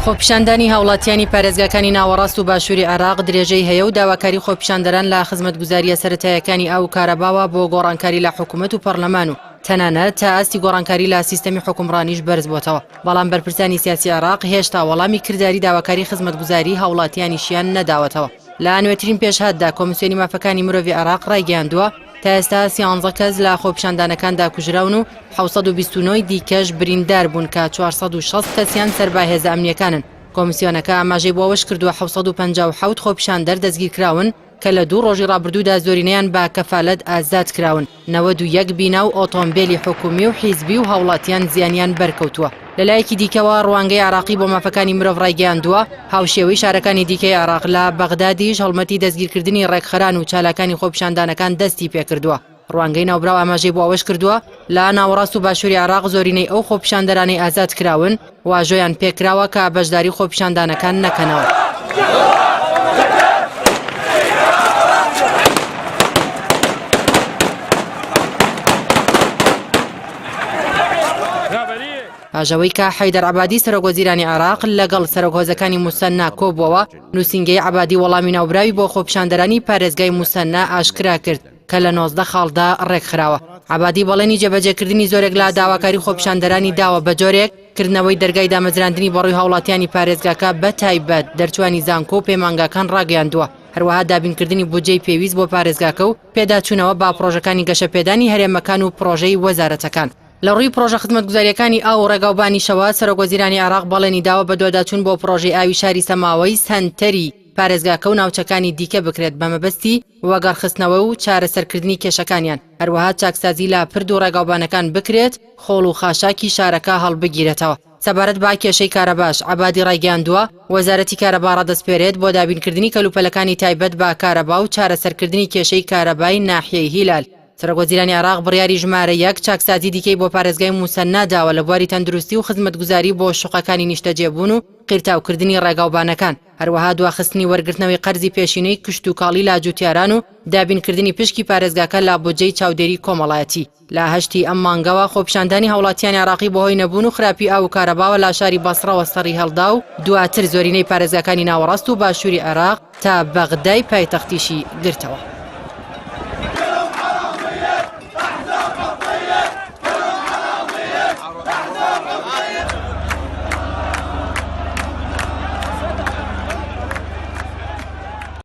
خۆپیشاندانی هاوڵاتیانی پارێزگاکانی ناوەڕاست و باشووری عێراق درێژەی هەیە و داواکاری خۆپیشاندەران لە خزمەتگوزارییە سەرەتاییەکانی ئاو و کارەباوە بۆ گۆڕانکاری لە حکومەت و پەرلەمان و تەنانەت تا ئاستی گۆڕانکاری لە سیستەمی حوکمڕانیش بەرزبۆتەوە، بەڵام بەرپرسانی سیاسی عێراق هێشتا وەڵامی کرداری داواکاری خزمەتگوزاری هاوڵاتیانیشیان نەداوەتەوە. لە نوێترین پێشهاتدا کۆمیسیۆنی مافەکانی مرۆڤی عێراق ڕایگەیاندووە، تا ئێستا سیانزە کەس لە خۆپیشاندانەکاندا کوژراون و 729 دیکەش بریندار بوون کە 460 کەسیان سەر بە هێزە ئەمنییەکانن. کۆمیسیۆنەکە ئاماژەی بۆ ئەوەش کردووە، 757 خۆپیشاندەر دەستگیرکراون کە لە دوو ڕۆژی ڕابردوودا زۆرینەیان بە کەفالەت ئازاد کراون، 91 بینا و ئۆتۆمبێلی حکومی و حیزبی و هاوڵاتیان زیانیان بەرکەوتووە. لەلایەکی دیکەوە، ڕوانگەی عێراقی بۆ مافەکانی مرۆڤ ڕایگەیاندووە، هاوشێوەی شارەکانی دیکەی عێراق، لە بەغدادیش هەڵمەتی دەستگیرکردنی ڕێکخەران و چالاکانی خۆپیشاندانەکان دەستی پێکردووە. ڕوانگەی ناوبراو ئاماژەی بۆ ئەوەش کردووە، لە ناوەڕاست و باشووری عێراق زۆرینەی ئەو خۆپیشاندەرانەی ئازاد کراون، واژۆیان پێکراوە کە بەشداری خۆپیشاندانەکان نەکەنەوە. پاش ئەوەی کە حەیدەر عەبادی سەرۆک وەزیرانی عێراق لەگەڵ سەرۆک هۆزەکانی موسەننا کۆبووەوە، نووسینگەی عەبادی وەڵامی ناوبراوی بۆ خۆپیشاندەرانی پارێزگای موسەننا ئاشکرا کرد کە لە 19 خاڵدا ڕێکخراوە. عەبادی بەڵێنی جێبەجێکردنی زۆرێک لە داواکاری خۆپیشاندەرانی داوە بە جۆرێک کردنەوەی دەرگای دامەزراندنی بەڕووی هاوڵاتیانی پارێزگاکە بە تایبەت دەرچوانی زانکۆ و پەیمانگاکان ڕاگەیاندووە، هەروەها دابینکردنی بودجەی پێویست بۆ پارێزگاکە و پێداچوونەوە بە پڕۆژەکانی گەشەپێدانی هەرێمەکان و پڕۆژەی وەزارەتەکان. لە ڕووی پڕۆژە خزمەتگوزارییەکانی ئاو و ڕێگاوبانیشەوە، سەرۆکوەزیرانی عێراق بەڵێنی داوە بەدواداچوون بۆ پڕۆژەی ئاوی شاری سەماوەی سەنتەری پارێزگاکە و ناوچەکانی دیکە بکرێت بە مەبەستی وەگەڕخستنەوە و چارەسەرکردنی کێشەکانیان، هەروەها چاکسازی لە پرد و ڕێگاوبانەکان بکرێت، خۆڵ و خاشاکی شارەکە هەڵبگیرێتەوە. سەبارەت بە کێشەی کارەباش، عەبادی ڕایگەیاندووە، وەزارەتی کارەبا ڕادەسپێرێت بۆ دابینکردنی کەلوپەلەکانی تایبەت بە کارەبا و چارەسەرکردنی کێشەی کارەبای ناحیەی هیلال. سەرۆکوەزیرانی عێراق بڕیاری ژمارە یەک چاکسازی دیکەی بۆ پارێزگای موسەننا داوە لە بواری تەندروستی و خزمەتگوزاری بۆ شوقەکانی نیشتەجێبوون و قیرتاوکردنی ڕێگاوبانەکان، هەروەها دواخستنی وەرگرتنەوەی قەرزی پێشینەی کشتوکاڵی لە جوتیاران و دابینکردنی پشکی پارێزگاکە لە بودجەی چاودێری کۆمەڵایەتی. لە هەشتی ئەم مانگەوە خۆپیشاندانی هاوڵاتیانی عێراقی بەهۆی نەبوون و خراپی ئاو و کارەباوە لە شاری بەسڕەوە سەریهەڵدا و دواتر زۆرینەی پارێزگاکانی ناوەڕاست و باشووری عێراق تا بەغدای پایتەختیشی گرتەوە.